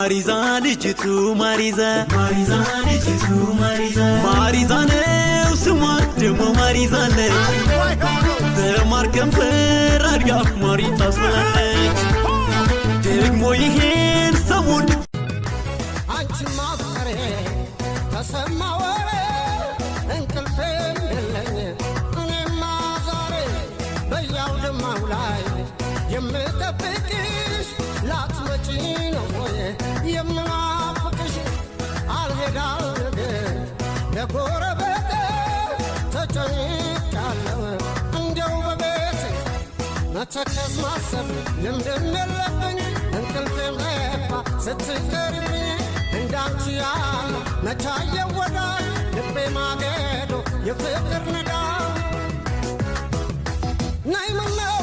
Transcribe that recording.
ማሪዛ ልጅቱ ማሪዛ፣ ማሪዛ ልጅቱ ማሪዛ፣ ማሪዛ ነው ስሟ ደግሞ ማሪዛ አለች። በማር ከንፈር አድጋ ማሪ ታስብላለች። ደግሞ ይሄን ሰሞን አንቺ ማፍቀሬ ተሰማ ወሬ፣ እንቅልፌም የለኝ እኔማ ዛሬ። በያውድማው ላይ የምጠብቅሽ ላትመጪ ነው ወይ የምናፍቅሽ? አልሄዳል ለጎረቤቴ ተጨንቄያለሁ እንደው በቤቴ። መተከዝ ማሰብ ልምድም የለብኝ፣ እንቅልፌም ለፋ ስትቀርብኝ። እንዳንቺ ያለ መቻየ ወዳጅ፣ ልቤ ማገዶ የፍቅር ንዳድ። ነይ ምነው